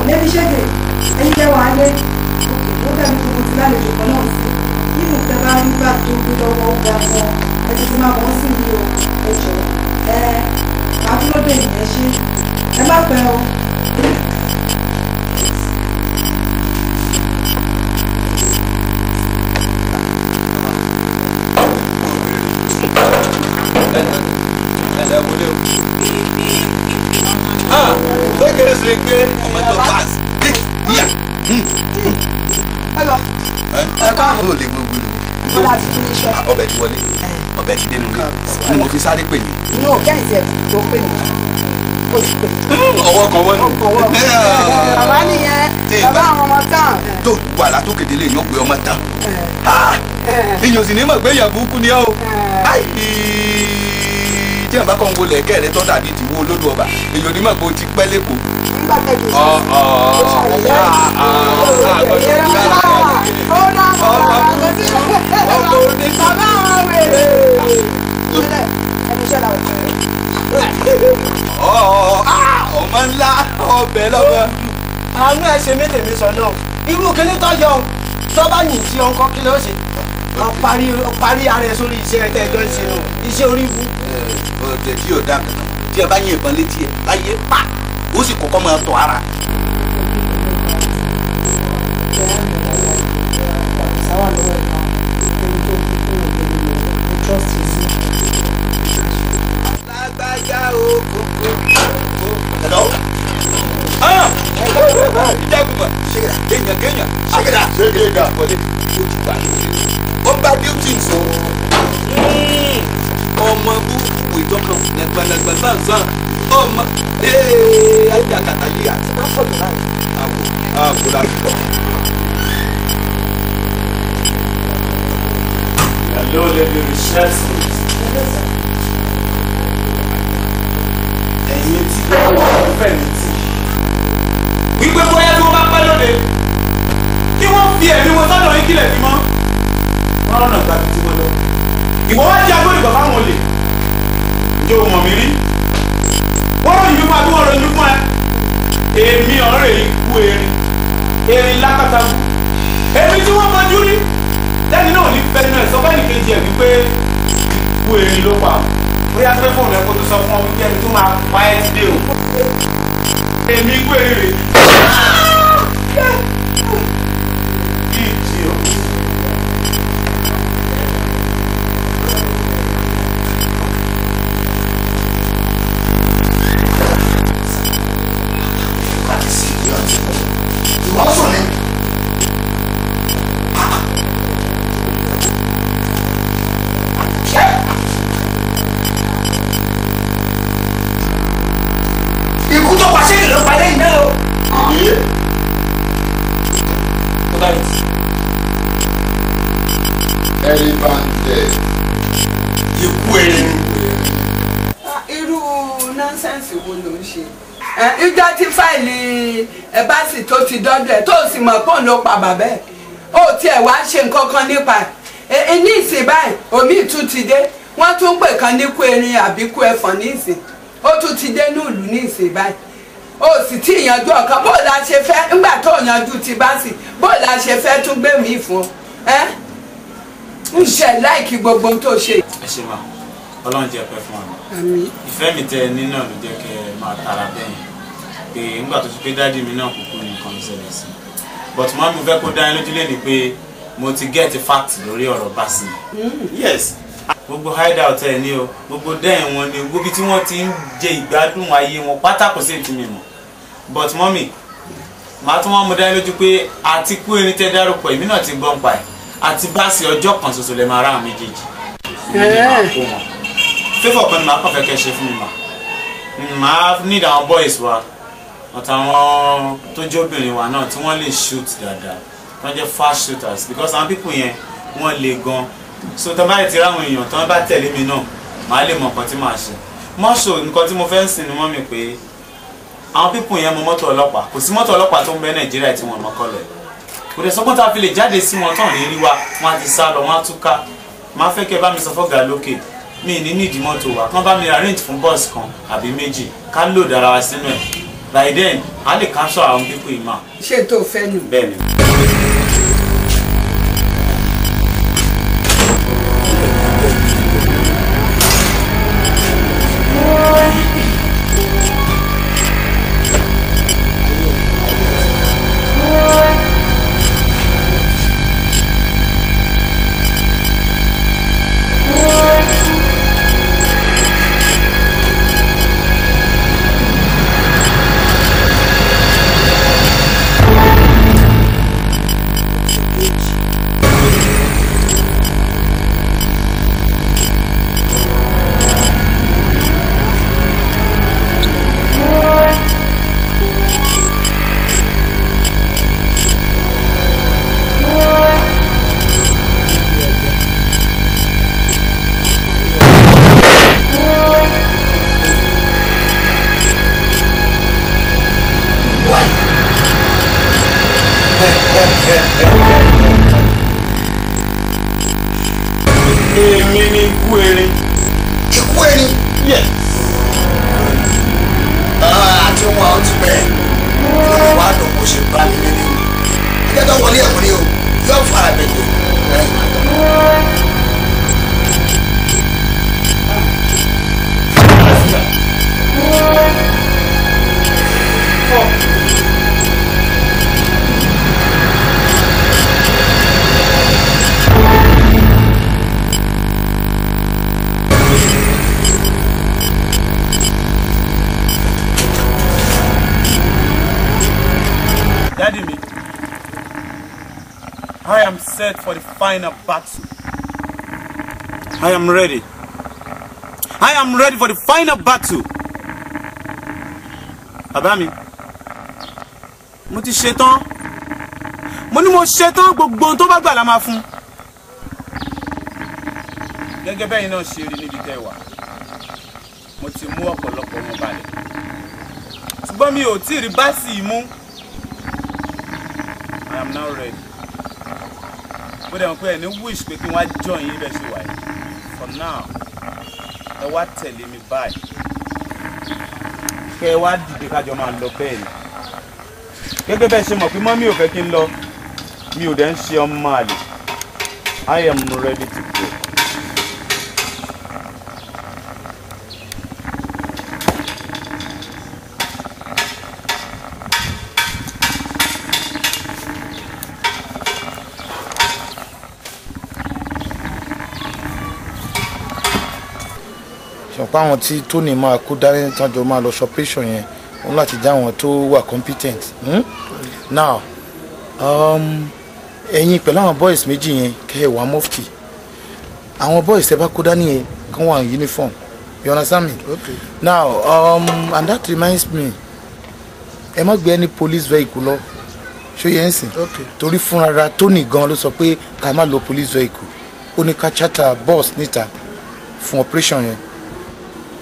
Lẹ́bí ṣẹ́gẹ̀ ẹ̀yin jẹ́ wàá lé òkè ló dàbí gbogbo ti lálejò kan náà sí nínú ìtẹ́ bá rí bá tó gbé lọ́wọ́ ó ga gan ẹ ti máa wọ́n sí mi o ẹ jọ ẹ máa dúró dè yín ẹ ṣe ẹ má pẹ́ o. Ọmọ tó bá yà. Ẹ káàbọ̀ lè gbogbo rẹ̀. Ọbẹ̀ ti wọlé, ọbẹ̀ ti dénú lé. Ni mo fi sáré pè yín. Inú òkè àìsí ẹ̀ tó pè mí. Ó sì pè. Ọwọ́ kan wọ́n nù. Bàbá nìyẹn, bàbá àwọn ọmọ tán. Tó wà látòkè délé yóò pé ọmọ tán. Èèyàn sì ní mọ̀ pé èèyàn burúkú ni ọ́ o. Tí àbá kan wọlé ẹ̀kẹ́ rẹ tó dàbí ti wo olódò ọba, èèyàn ní mọ̀ pé o ti pẹ́ lẹ́kọ̀ọ́. Ọmọ ńlá ọbẹ̀ lọ́mọ. Àánú ẹ ṣe mí tèmi sọ náà, irú kíní tó yọ ọ tó bá yìn sí ọkọ kí ló ṣe? Ọ parí ara ẹ sórí iṣẹ́ ẹ tẹ́jọ́ ń ṣe nù, iṣẹ́ orí ibú. Ọ̀dẹ̀ tí yóò dá kankan tí ẹ bá yín ìbọn létí ẹ láyé pa ó sì kọ́kọ́ máa tọ̀ ara. Lágbájá o kókó. Hello. Ìjágùnmọ̀ kéèyàn kéèyàn ṣégedà ṣégedà wọlé ó ti wà lórí ó ń bá bíútì sọ ọmọ búburú ìtọ́kàn lẹ́gbẹ̀lẹ́gbẹ̀ sàn-sàn ọmọ ayé àkàtà yìí àti àwò àwò láti bọ̀. Hello, Lady Receptionist. Ẹ̀yin tí wọ́n fẹ́ mi tì. Wípé bóyá tí wọ́n bá pẹ́ lóde, kí wọ́n fi ẹ̀mí wọn sọ́dọ̀ yín kílẹ̀ fi mọ́. Wọ́n rọ̀nà gbàgbé tí wọ́n lọ. Ìwọ wá jẹ́ agbórígbà fáwọn olè. Ǹjẹ́ o mọ̀ mí rí? Wọ́n ròyìn fún wa bí wọ́n ròyìn fún ẹ. Èmi ọ̀rẹ́ ikú erin, erin lákàtàkù. Èmi tí wọ́n fojú rí lẹ́ni náà ní fẹ́ẹ́ náà sọ bẹ́ẹ̀ ni kejì ẹ̀ wípé ikú erin ló pa. Bóyá pé fóònù ẹ̀ kó tó sọ fún ọ wípé ẹni tó máa pa ẹ́ ti dé o. Èmi ikú erin rè. Idiot. Ìwọ sùn ni. Ikú tó pa ṣéèkì ló pa lẹ́yìn náà o. Elephant Ikú erin. Irú nonsense wo ló ń ṣe? Ìjọ tí fáìlì ẹ bá sì tó ti dọ́dọ̀ ẹ̀ tó sì mọ̀ pọ́n ló pa bàbá ẹ̀, ó tiẹ̀ wá ṣe nǹkan kan nípa ẹ̀ ní ìsìn báyìí, omi tún ti dé, wọ́n tún pè kan ní kú erin àbí kú ẹfọ̀n ní ìsìn, ó tún ti dé ní ìlú ní ìsìn báyìí, ó sì tí ìyanjú ọ̀kan. Bó la ṣe fẹ́ ńgbà tó yanjú ti bá sì, bó la ṣe fẹ́ tún gbé mi fún ọ ẹ́ ń ṣe láìkí gbogbo ohun tó ṣe. Ẹ ṣe máa, Ọlọ́run jẹ́ pẹ́ fún wa. Àmín. Ìfẹ́ mi tẹ ẹ ní náà ló jẹ́ kẹ́ ẹ máa tara bẹ́ẹ̀ yẹn pé nígbà tó ti pé daddy mi náà kúkú ní nǹkan ṣẹlẹ̀ sí, but mo máa fẹ́ kó dá yín lójú lé ní pé mo ti get fact lórí ọ̀rọ̀ Báàsì. Yes, gbogbo hideout ẹ̀ ní o, gbogbo den wọn ni, gbogbo ibi tí wọ́n ti ń jẹ ìgbádùn ayé wọn pátá, kò sí èyí tí mi mọ̀. But mummy, màá tún wọ́n mú dá yín lójú pé àti kú erin tẹ́ dárúkọ, èmi náà ti gbọ́n pa ẹ̀, àti Báàsì, ọjọ́ kan ṣoṣo lè máa rá àwọn méjèèjì. Èmi ni màá kó wọn. Favour kan ni màá kàn fẹ́ kẹ́ ṣe fún mi mà. Màá need àwọn boys wa àtàwọn tó jẹ́ obìnrin wa náà tí wọ́n lè shoot dáadáa, wọ́n jẹ́ fast shooters, because àwọn people yẹn, wọ́n le gan. So tó bá ti ráwọn èèyàn tó bá tẹ̀lé mi náà, màá lè mọ nǹkan tí màá ṣe mọ́ṣọ́. Nǹkan tí mo fẹ́ ń sìn ní mummy pé àwọn people yẹn mọ mọ́tò ọlọ́pàá. Kò sí mọ́tò ọlọ́pàá tó ń bẹ Nàìjíríà tí wọ́n mọ colour ẹ̀. Kò dẹ̀ sọ́gbọ́n tá a fi lè jáde sí wọn tán ní rí wa, wọ́n á ti sá lọ, wọ́n á túká. Máa fẹ́ kẹ́ bá mi sọ fọ́gà lókè mi ní nídìí mọ́tò wa kán bá mi arrange fún bọ́ọ̀sì kan àbí méjì, ká load ara wa sínú ẹ̀. By then, a lè capture àwọn people yìí mà. Ṣé tó fẹ́ nù? Bẹ́ẹ̀ ni. Èmi ni ikú erin. Ikú erin? Yes. Àti wọn ò ti pẹ́. Inú mi wá dùn kó ṣe bá mi nílé mi. Ẹjẹ́ tó wọlé ẹ̀kọ́ ni o, yóò fara bẹ̀jẹ̀ lẹ́yìn àtọ́. Daddy me, I am set for the final battle. I am ready. I am ready for the final battle. Bàbá mi, mo ti ṣetán. Mo ní mo ṣetán, gbogbo ohun tó bá gbà la máa fún. Gẹ́gẹ́ bẹ́yìn náà ṣe rí níbi tẹ́ wà, mo ti mú ọ̀pọ̀lọpọ̀ wọn balẹ̀. Ṣùgbọ́n mi ò tí ì rí báàsì mú. I am now ready. Bó dẹ̀ mọ̀ pé ẹni wish pé kí wọ́n á join yín bẹ́ẹ̀ ṣe wà yìí. For now, ẹ wá tẹ̀lé mi báyìí. Kẹ́ ẹ wá dìde kájọ máa lọ bẹ́ẹ̀ ni. Gẹ́gẹ́ bẹ́ẹ̀ ṣe mọ̀ pé mọ́mí ò fẹ́ kí n lọ, mi ò dẹ̀ ń ṣe ọmọ àlè. I am ready to go. Ṣùgbọ́n àwọn tí Tony máa kó dání tánjọ máa lọ ṣọpẹ́ṣọ̀ yẹn wọn láti já àwọn tó wà competent. Now ẹ̀yin pẹ̀lú àwọn boys méjì yẹn kẹ́ ẹ̀ wá mufti. Àwọn boys ẹ bá kó dání yẹn kán wà ní uniform, you understand me? Okay. Now and that reminds me, ẹ má gbé any police vehicle lọ, ṣó yẹn sìn? Torí fúnra Tony gan ló sọ pé ká má lo police vehicle, ó ní ká charter bus níta fún operation yẹn.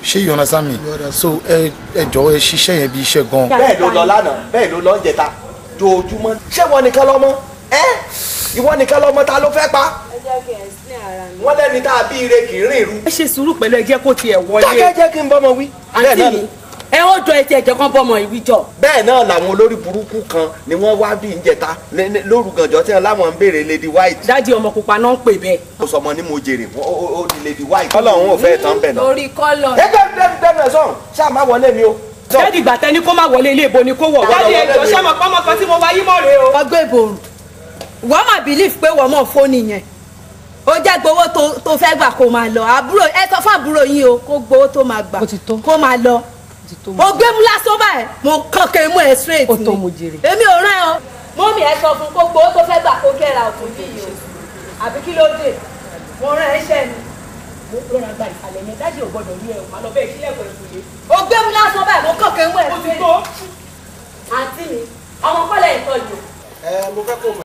Ṣé you understand me? So ẹ jọ̀ọ́ ẹ ṣiṣẹ́ yẹn bí iṣẹ́ gan. Bẹ́ẹ̀ ló lọ lánàá, bẹ́ẹ̀ ló lọ ń jẹta dojúmọ́. Ṣé ìwọ nìkan lọ́mọ? Ẹ́ ìwọ nìkan lọ́mọ, ta ló fẹ́ pa? Ẹ jẹ́ kí n explain ara mi. Wọ́n lẹ́ni tá a bí ire kì í rìn irú. Ẹ ṣe sùúrù pẹ̀lú, ẹ jẹ́ kó tiẹ̀ wọlé. Dákẹ́ jẹ́ kí n bọ́mọ wí. Àǹtí mi, ẹ ó jọ etí ẹ̀jẹ̀ kan bọ́mọ ìwí jọ. Bẹ́ẹ̀ náà làwọn olórí burúkú kan ni wọ́n wá bí ìjẹta lóru gànjọ́ tí wọ́n láwọn ń béèrè Lady White. Dájú ọmọ pupa náà ń pè bẹ́ẹ̀. Ó sọmọ ní mo jèrè, ó di Lady White. Ọlọ́run ò fẹ́ tán bẹ̀ náà. Torí kọ́lọ̀. Ẹgbẹ́ bẹ́ẹ̀ sọ̀rọ̀ ṣáà má wọlé mi o. Dáàdì ìgbà tẹni kó má wọlé ilé ìbò ni kó wọ̀. Dáàdì ẹjọ́ ṣé mo pọ́nmọ kan tí mo wáyé mọ́ rèé o. Ọgbẹ́ ìbòrùn, wọ́n máa believe pé wọ́n mọ̀ fóònù yẹn. Ó jẹ́ gbowó tó fẹ́ gbà kó máa lọ. Àbúrò ẹ sọ fún àbúrò yín o kó gbowó tó máa gbà kó máa lọ. Mo gbé mú lásán báyìí, mo kàn kí n mú ẹ straight ni. Èmi ò rán ẹ o. Mọ́mí ẹ sọ fún kó gbowó tó fẹ́ gbà kó kẹ́ra òkú bí yìí o. Àbí kí ló dé? Mo rán ẹ ṣẹ́ ni. Lọ́ra gba ìsàlẹ̀ yẹn, dájú ò gbọ́dọ̀ rí ẹ o, màá lọ bẹ́ẹ̀ sílẹ̀kùn ẹ̀kùnlé. Ó gbé mú lásán báyìí, mo kàn kí n mú ẹ straight. Àǹtí mi, ọmọ kọ́lẹ̀ ìtọ́jú. Ẹ mo fẹ́ kó mọ̀.